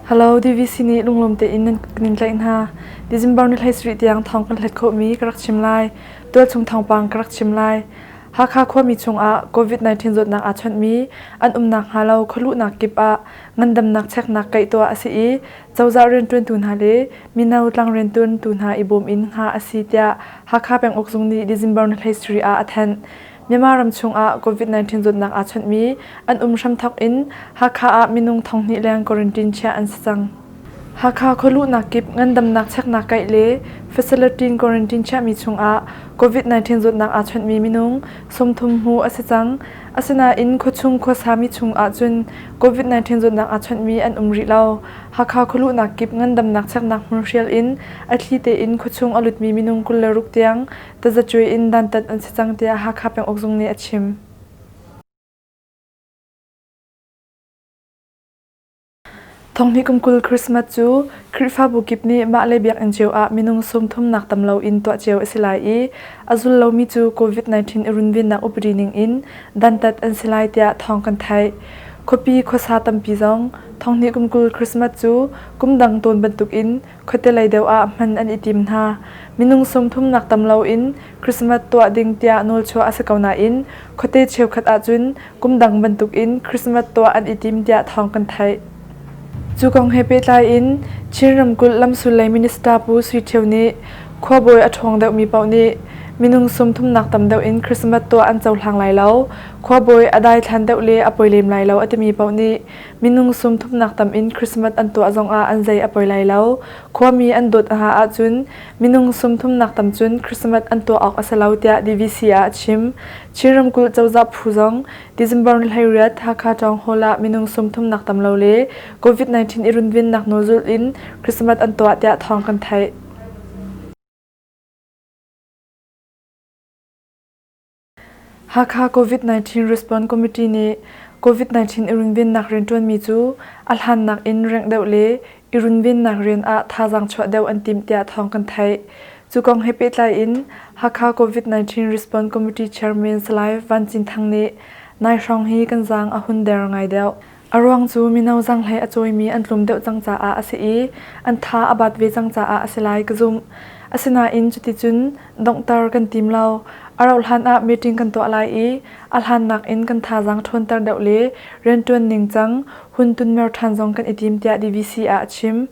Hello, DVC nih lunglawm tein nan kan in tlaih hna. December ni 17 tiang thawng kan hlet khawhmi ka rak chim lai. Tualchung thawngpang ka rak chim lai. Hakha khuami chungah COVID-19 zawtnak aa chawnhmi an umnak hnga lo khualuhnak kip ah ngandamnak cheknak kaih tuah a si i cozah rianṭuantu hna le mino tlangrianṭuantu hna i bawm in hngah a si tiah Hakha penguk zung nih December ni 13 ah a thanh. Myanmar ram chungah COVID-19 zawtnak aa chawnhmi an um hramthawk in Hakha ah minung 2000 leng quarantine chiah an si cang. Hakha khualuhnak kip ngandamnak cheknak kaih le facility quarantine chiahmi chungah COVID-19 zawtnak aa chawnhmi minung 30 hmuh a si cang. Asinain khuachung khuasami chung ahcun COVID-19 zawtnak aa chawnhmi an um rih lo. Hakha khualuhnak kip ngandamnak cheknak hmun hrial in a thli tein khuachung a lutmi minung 26 tiang tazacuai in dantat an si cang tiah Hakha penguk zung nih a chim. Thonghnih kum 20 Christmas cu Khrihfabu kip nih mah le biakinn cio ah minung 30 nak tam loin tuah cio a si lai i a zul lomi cu COVID-19 i runvennak upadi ning in dantat an si lai tiah thawng kan theih. Khuapi khuasa tampi zong thonghnih kum 20 Christmas cu kum dang tawn bantukin khuate lei deuh ah hman an i tim hna. Minung 30 nak tam loin Christmas tuah ding tiah nawlchuah a si ko nain khuate cheukhat ahcun kum dang bantukin Christmas tuah an i tim tiah thawng kan theih. Cu kong he pehtlai in Chin ramkulh lamsul lei minister Pu Sui Thio nih khuabawi a ṭhawng deuhmi paoh nih minung 30 nak tam deuh in Christmas tuah an cohlang lai lo. Khuabawi a daithlan deuh le a poi lem lai lo a timi paoh nih minung 30 nak tam in Christmas an tuah zongah an zei a poi lai lo. Khuami an dawt hna ahcun minung 30 nak tam cun Christmas an tuah awk a si lo tiah DVC ah a chim. Chin ramkulh cozah phu zong December ni 18 Hakha Town Hall ah minung 30 nak tam lo le COVID-19 i runvennak nawl zulh in Christmas an tuah tiah thawng kan theih. Hakha COVID-19 Response Committee nih COVID-19 i runvennak rianṭuanmi cu a hlannak in rengh deuh le i runvennak rian ah thazaang chuah deuh an timh tiah thawng kan theih. Cu kong he pehtlai in Hakha COVID-19 Response Committee Chairman Salai Van Cin Thang nih nai hrawng hi kan zaang a hun der ngai deuh. A ruang cu mino zaanghlei a cawimi an tlum deuh cang caah a si i an tha a bat ve cang caah a si lai ka zumh. Asinain cuticun donghter kan tim lo. A rauhhlan ah meeting kan tuah lai i a hlannak in kan thazaang ṭhawnter deuh le rianṭuan ningcang hun tunmer ṭhan zong kan i tim tiah DVC ah a chim.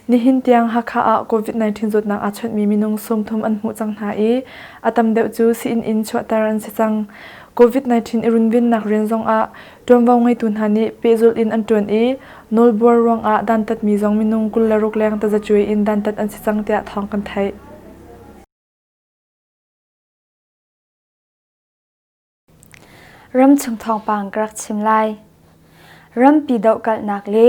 Nihin tiang Hakha ah COVID-19 zawtnak aa chawnhmi minung 30 an hmuh cang hna i a tam deuh cu sii-inn in chuahter an si cang. COVID-19 i runvennak rian zong ah ṭuanvo ngeitu hna nih pehzulh in an ṭuan i nawlbuar ruangah dantatmi zong minung 26 leng tazacuai in dantat an si cang tiah thawng kan theih. Ramchung thawngpang ka rak chim lai. Rampi dohkalhnak le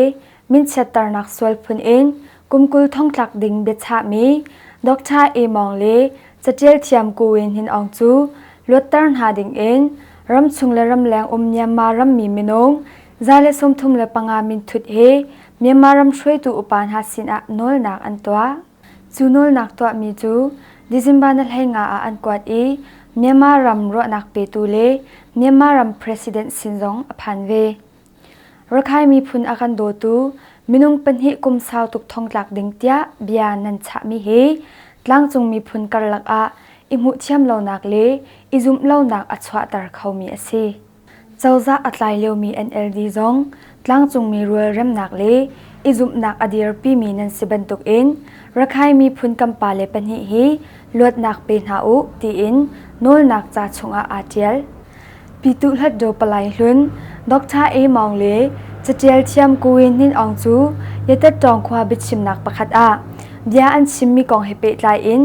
minchiatternak sual phun in kum 20 thongtlak ding biachahmi Dr. A Mawng le catial thiam Ko Win Hnin Aung cu luatter hna ding in ramchung le ramleng um Myanmar rammi minung 135 minthut he Myanmar ram hruaitu upa hna sinah nawlnak an tuah. Cu nawlnak tuahmi cu December ni 15 ah an kuat i Myanmar ram ruahnak petu le Myanmar ram president sin zong a phan ve. Rakhine miphun a kan dawtu minung pahnih kum sau tuk thongtlak ding tiah bia nan chahmi hi tlangcung miphun karlak ah i hmuhthiam lonak le i zumh lonak a chuahter khomi a si. Cozah a tlai liomi NLD zong tlangcungmi rualremnak le i zumhnak a dirpimi nan si bantukin Rakhine miphun kan pale pahnih hi luatnak pe hna u tiin nawlnak ca chungah aa ṭial. Pyituh Hlatdaw Palai Hlun Dr. A Maung le catial thiam Ko Win Hnin Aung cu Yatettawng khua biachimnak pakhat ah bia an chimmi kong he pehtlai in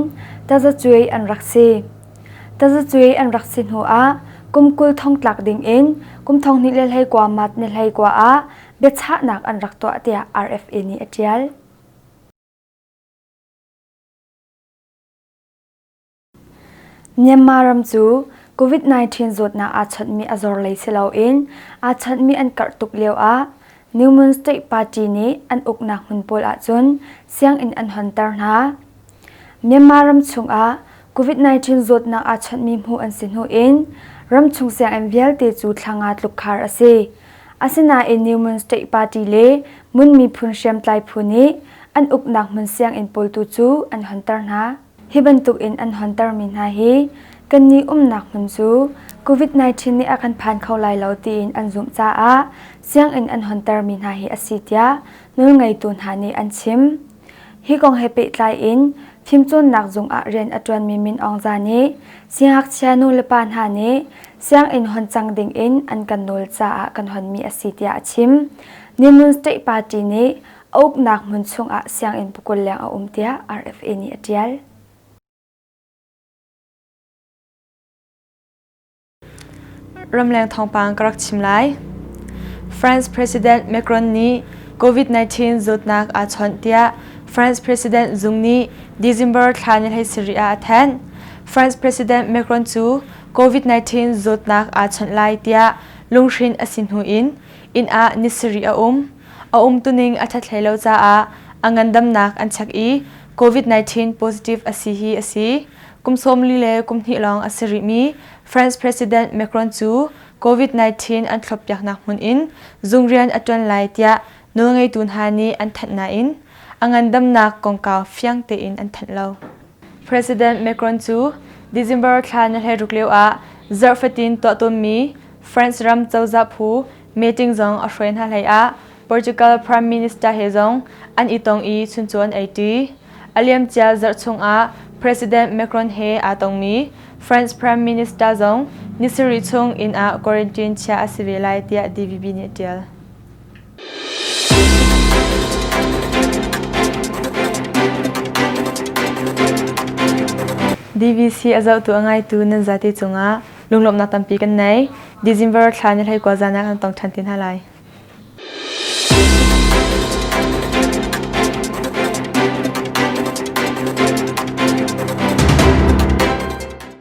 tazacuai an rak si. Tazacuai an rak si hnu ah kum 20 thongtlak ding in kum 2021 mat ni 19 ah biachahnak an rak tuah tiah RFA nih a ṭial. Myanmar ram cu COVID-19 zawtnak aa chawnhmi a zor lei si loin aa chawnhmi an karh tuk lio ah New Mon State Party nih an uknak hmun pawl ahcun sianginn an honter hna. Myanmar ram chungah COVID-19 zawtnak aa chawnhmi hmuh an si hnu in ramchung sianginn vialte cu thla nga tluk khar a si. Asinain New Mon State Party le Mun miphun hriamtlai phu nih an uknak hmun sianginn pawl tu cu an honter hna. Hi bantuk in an hontermi hna hi kannih umnak hmun cu COVID-19 nih a kan phan kho lai lo tiin an zumh caah sianginn an hontermi hna hi a si tiah nawlngeitu hna nih an chim. Hi kong he pehtlai in fimcawnnak zung ah rian a ṭuanmi Min Aung Za nih siangngakchia nulepa hna nih sianginn hon cang ding in an kan nawl caah kan honmi a si tiah a chim. Nimun State Party nih a uknak hmun chungah sianginn pakul leng a um tiah RFA nih a ṭial. Ramleng thawngpang ka rak chim lai. France President Macron nih COVID-19 zawtnak aa chawnh tiah France President zung nih December thla ni 17 ah a thanh. France President Macron cu COVID-19 zawtnak aa chawnh lai tiah lunghrin a si hnu in inn ah ni sarih a um. A umtuning a ṭhat hlei lo caah a ngandamnak an check i COVID-19 positive a si hi a si. Kum 40 le kum hnih lawng a si rihmi France President Macron cu COVID-19 an thloppiaknak hmun in zung rian a ṭuan lai tiah nawlngeitu hna nih an thanh nain a ngandamnak kongkau fiang tein an thanh lo. President Macron cu December thla ni 16 lio ah zarh fatin tuah tawnmi France ram cozah phu meeting zong a hruai hna hlei ah Portugal Prime Minister he zong an i tong i chuncaw an eiṭi. A liamcia zarh chungah President Macron he aa tongmi France Prime Minister zong ni sarih chung inn ah quarantine chiah a si ve lai tiah DVB nih a ṭial. DVC a zohtu a ngaitu nan zate cungah lunglawmhnak tampi kan nei. December thla ni 19 zan ah kan tong ṭhan te hna lai.